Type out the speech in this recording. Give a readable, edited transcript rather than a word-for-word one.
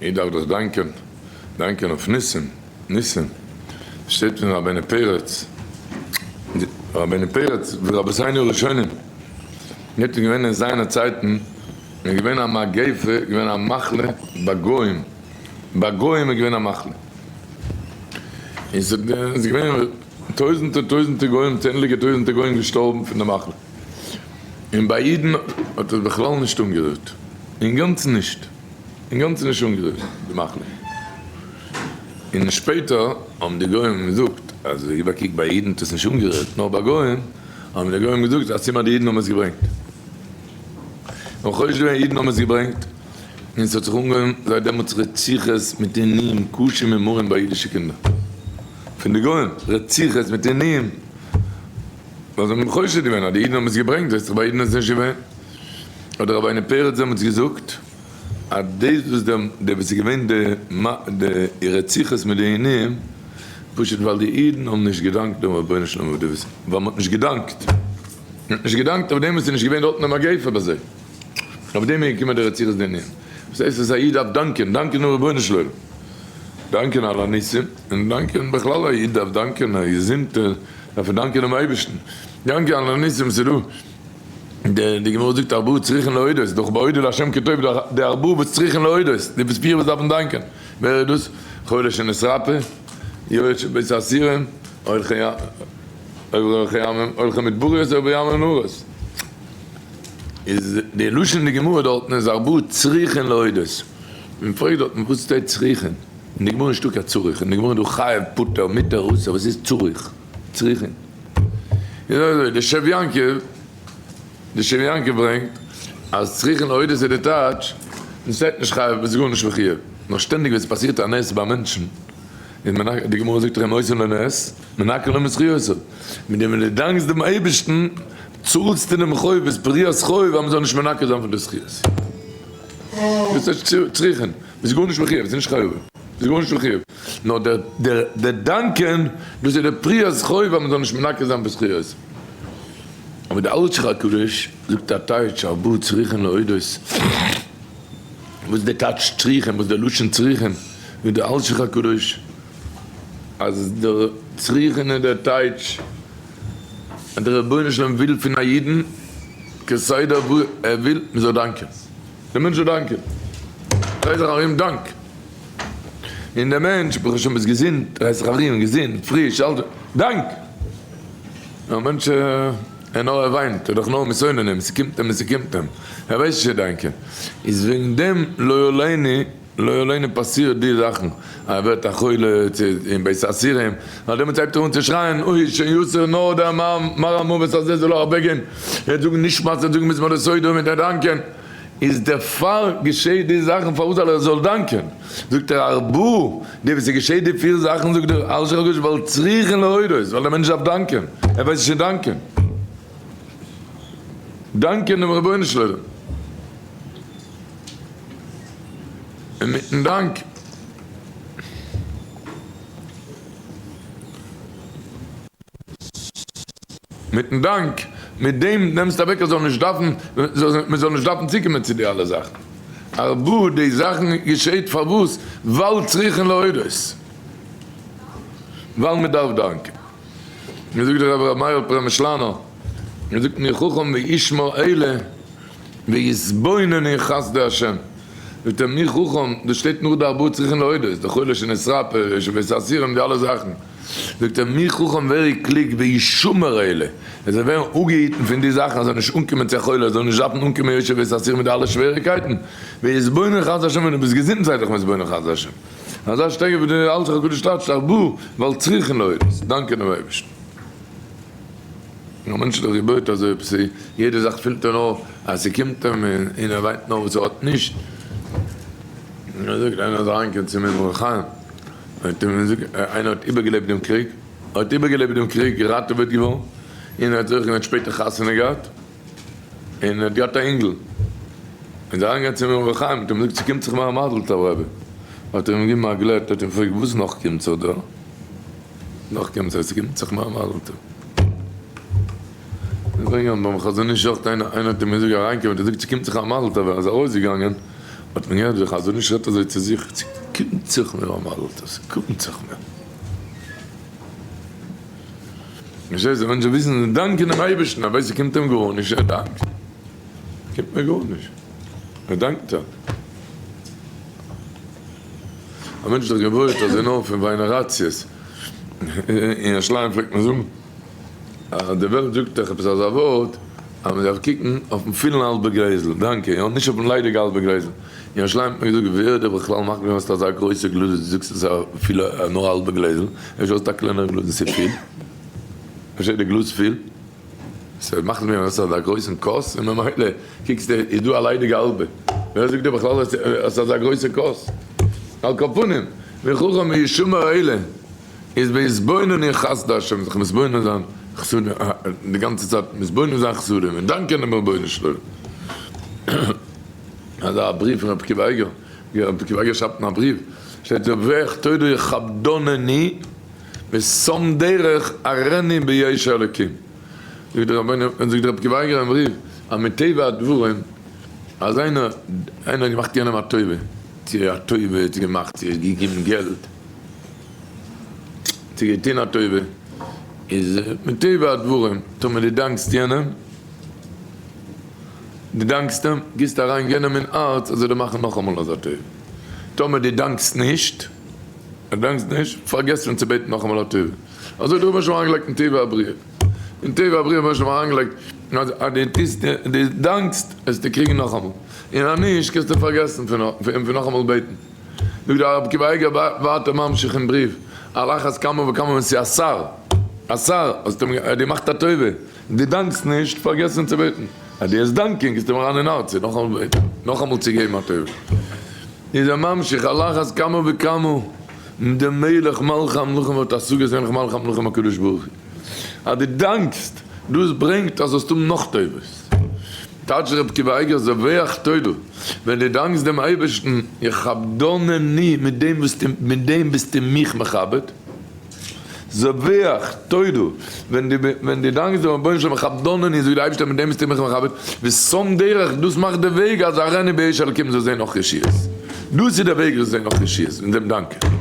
איך דארף דיך דאנקען, דאנקען אויף ניסים, ניסים, שטייט פון רבינו פרץ, רבינו פרץ ורבותינו הראשונים, יעצט איז געווען אין זיינע צייטן, איז געווען א מגיפה, געווען א מחלה ביי גוים, ביי גוים איז געווען א מחלה, און ס'איז געווען טויזענטער טויזענטער גוים, צענדליגער טויזענטער גוים געשטארבן פון די מחלה, און ביי אידן האט עס בכלל נישט אנגערירט, אינגאנצן נישט. אינגאנצן נישט אנגערירט די מחלה, און שפעטער האבן די גוים געזאגט אז גיב א קוק ביי אידן האט עס נישט אנגערירט נאר ביי גוים, האבן די גוים געזאגט אז סימן די אידן האבן עס געברענגט, און חושד געווען אידן האבן עס געברענגט, און עס האט זיך אנגעהויבן זייט דעמאלטס רציחות מיט עינויים קשים ומרים ביי אידישע קינדער פון די גוים, רציחות מיט עינויים, ווייל זיי האבן חושד געווען אז די אידן האבן עס געברענגט, ווייסט איך ביי אידן איז עס נישט געווען, האט דער רבינו פרץ דעמאלטס געזאגט. אז דאס וואס די די וואס איז געווען די די רציחות מיט די עינויים, פשוט ווייל די אידן האבן נישט געדאנקט דעם רבונו של עולם אויף די וואס, ווייל מען האט נישט געדאנקט, מען האט נישט געדאנקט אויף דעם וואס איז נישט געווען דארטן די מגיפה ביי זיי, אויף דעם איז געקומען די רציחות די עינויים. וואס הייסט אז א איד דארף דאנקען, דאנקען דעם רבונו של עולם, דאנקען על הניסים, און דאנקען בכלל א איד דארף דאנקען, א געזונטע דארף ער דאנקען דעם אייבערשטן, דאנקען על הניסים וואס איז דא. די גמרא זאגט ארבעה צריכין להודות, דאך בהודו לה' כי טוב, די ארבעה וואס צריכין להודות, די וואס פיר וואס דארפן דאנקען, ווער איז דאס? חולה שנתרפא, יועץ של בית האסירים, הולכי ימים, הולכי מדבריות עוברי ים ונהרות. איז די לשון אין די גמרא דארטן איז ארבעה צריכין להודות. מען פרעגט דארטן וואס שטייט צריכין? אין די גמרא נישטא קיין צריך, אין די גמרא איז דא חייב, פטור, מותר, אסור, וואס איז צריך? צריכין. איז אזוי, די שב יעקב, די שב יעקב ברענגט אז צריכין להודות איז די טייטש, מען שטייט נישט חייב, ביסט גארנישט מחויב, נאר שטענדיג ווען ס'פאסירט א נס ביי מענטשן, איז מען, די גמרא זאגט דאך אם עושים לו נס, מנכין לו מזכיותיו, מיט דעם ווען דו דאנקסט דעם אייבערשטן, צאלסטו דעם חוב, איז פריעת חוב אז מען זאל נישט מנכה זיין פון די זכיות. דאס הייסט צריכין, ביסט גארנישט מחויב, ס'איז נישט חייב, ביסט גארנישט מחויב. נאר דער דער דער דאנקען, דאס איז דער פריעת חוב אז מען זאל נישט מנכה זיין בזכיות. אבער דער אלשיך הקדוש זאגט א טייטש ארבעה צריכין להודות, וואס איז דער טייטש צריכין, וואס איז דער לשון צריכין, זאגט דער אלשיך הקדוש אז דער צריכין איז דער טייטש אז דער רבונו של עולם וויל פון א אידן כסדר ער וויל מען זאל דאנקען, דער מענטש זאל דאנקען, דריי זיך ארום דאנק. און דער מענטש, ברוך השם איז געזונט, דרייט זיך ארום, געזונט, פריש, אלט, דאנק! א מענטש, ער נאר ער וויינט, ער איז דאך נאר מסוננים, ס'קומט אים און ס'קומט אים, ער ווייסט נישט צו דאנקען. איז וועגן דעם לא עלינו, לא עלינו פאסירט די זאכן, אז ער ווערט א חולה, צו אין בית האסירים, ווייל דעמאלטס הייבט ער אן צו שרייען, אוי, שוין יסור נאר דער מר המוות הזה זאל ער אוועקגיין, ער וועט זאגן נשמת, ער וועט זאגן מזמור לתודה מיט דאנקען. איז דערפאר געשעט די זאכן פארוואס זאל ער זאל דאנקען? זאגט ער ארבעה, די וואס ס'געשעט די פיר זאכן זאגט דער אלשיך הקדוש ווייל צריכין להודות, ווייל דער מענטש דארף דאנקען, ער ווייסט נישט צו דאנקען, דאנקען דעם רבונו של עולם, און מיטן דאנק. מיטן דאנק, מיט דעם נעמסטו אוועק ער זאל נישט דארפן, מען זאל נישט דארפן צוקומען צו די אלע זאכן. ארבעה, די זאכן געשעט פארוואס? ווייל צריכין להודות. ווייל מען דארף דאנקען. מען זאגט דער רבי ר' מאיר פרעמישלאנער, ער זאגט מי חכם וישמע אלה ויתבונן אין חסדי השם. זאגט ער מי חכם, דאס שטייט נאך די ארבעה צריכין להודות, די חולה שנתרפא, שבות האסירים, די אלע זאכן. זאגט ער מי חכם ווער איז קלוג וישמר אלה, ער זאל ווערן אפגעהיטן פון די זאכן, ער זאל נישט אנקומען צו א חולה, ער זאל נישט דארפן אנקומען יושב בית האסורים מיט די אלע שוועריקייטן, ויתבונן חסדי השם ווען דו ביסט געזונט זיי דיך מתבונן חסדי השם. אזא שטייגער ווי די אלשיך הקדוש טייטשט ארבעה ווייל צריכין להודות, דאנקען דעם אייבערשטן. א מענטש איז דאך געבויט אזוי עפעס יעדע זאך פילט ער נאר אז ס'קומט אים און ער וויינט נאר וואס ער האט נישט. און ער זאגט איינער זאל אריינקומען צו מיר ברוך חיים. האט אים געזאגט, איינער האט איבערגעלעבט דעם קריג, האט איבערגעלעבט דעם קריג, געראטעוועט געווארן, און ער האט זוכה געווען, האט שפעטער חתונה געהאט, און האט געהאט א אינגל, איז ער אריינגעגאנגען צום אמרי חיים, האט אים געזאגט, ס'קומט זיך מיר א מזל טוב רבי, האט ער אים געגעבן א גלעט, האט אים געפרעגט, וואס נאך קומט זיך דא? נאך קומט זיך, ס'קומט זיך מיר א מזל טוב. זיי ברענגען ביים חזון איש אויך, איינער האט אים געזאגט אריינקומען, האט ער געזאגט, ס'קומט זיך א מזל טוב, ער איז ארויסגעגאנגען. האט מען געהערט ווי חזון איש רעדט אזוי צו זיך, ס'קומט זיך מיר א מזל טוב, ס'קומט זיך מיר. פארשטייסט? די מענטשן וויסן דאנקען דעם אייבערשטן, ער ווייסט ס'קומט אים גארנישט, ער דאנקט. קומט מיר גארנישט, ער דאנקט ער. א מענטש איז דאך געבויעט אזוי נאר פון וויינעראציעס. אין ירושלים פלעגט מען זאגן אז די וועלט זאגט דאך עפעס אזא ווארט אז מען דארף קוקן אויפן פילן האלבע גלעזל, דאנקע, יא, נישט אויפן ליידיגע האלבע גלעזל. אין ירושלים האט מען געזאגט ווער האט דיך בכלל מחליט געווען האסט אזא גרויסע גלאז וואס דו זאגסט עס איז אפילו נאר א האלבע גלעזל, אפשר האסטו א קלענערע גלאז און ס'איז פיל? אפשר איז די גלאז פיל? ס'מאכט מיר אויס אזא גרויסן כוס און ממילא קוקסטו איז דא א ליידיגע האלבע, ווער זאגט דיר בכלל אז ס'איז אזא גרויסע כוס? על כל פנים, וחכם וישמר אלה איז בהתבונן אין חסדי השם, זיך מתבונן זיין חסדים די גאנצע צייט מתבונן זיין חסדים און דאנקען דעם רבונו של עולם. אזא בריוו פון רבי עקיבא אייגער, ווי רבי עקיבא אייגער שרייבט אין א בריוו, שטייט זבח תודה יכבדנני ושם דרך אראני בישע אלקים. זאגט דער רבינו, זאגט דער רבי עקיבא אייגער אין בריוו, אז מטבע הדברים אז איינער איינער האט געמאכט יענעם א טובה, צו א טובה האט געמאכט, צו געגעבן געלט, צו געטון א טובה, איז מטבע הדברים טאמער דו דאנקסט יענעם, דו דאנקסט אים, גיסטו אריין יענעם אין הארץ אז ער זאל מאכן נאכאמאל אזא טובה. טאמער דו דאנקסט נישט, דו דאנקסט נישט, פארגעס פון צו בעטן נאכאמאל א טובה. אזוי האט דער רבונו של עולם אריינגעלייגט אין טבע הבריאה. אין טבע הבריאה האט רבונו של עולם אריינגעלייגט אז אז דו טוסט, דו דאנקסט, וועסטו קריגן נאכאמאל. און אז נישט, קענסטו פארגעסן פון פון נאכאמאל בעטן. זאגט דער רב עקיבא אייגער ווייטער ממשיך אין בריוו, על אחת כמה וכמה ווען ס'איז א שר, א שר, האסט אים געמאכט א טובה, דו דאנקסט נישט, פארגעס פון צו בעטן. אז דו העסט דאנקען גיסטו אים אריין אין הארץ צו נאכאמאל בעטן, נאכאמאל צו געבן א טובה. איז ער ממשיך, על אחת כמה וכמה דער מלך מלכי המלכים האט השגות מלך מלכי המלכים הקדוש ברוך הוא. אז דו דאנקסט, דאס ברענגט אז זאלסט האבן נאך טובות. טייטש ר' עקיבא אייגער זבח תודה, ווען דו דאנקסט דעם אייבערשטן, יכבדנני, מיט דעם וואס דו, מיט דעם ביסטו מיך מכבד. זבח תודה, ווען דו ווען דו דאנקסט דעם רבונו של עולם מכבדנני, זאגט דער אייבערשטער מיט דעם ביסטו מיך מכבד, ושם דרך, דאס מאכט די וועג אז אראני בישע אלקים זאל זען נאך ישועות, דאס איז דער וועג זאלסט זען נאך ישועות, מיט דעם דאנקען.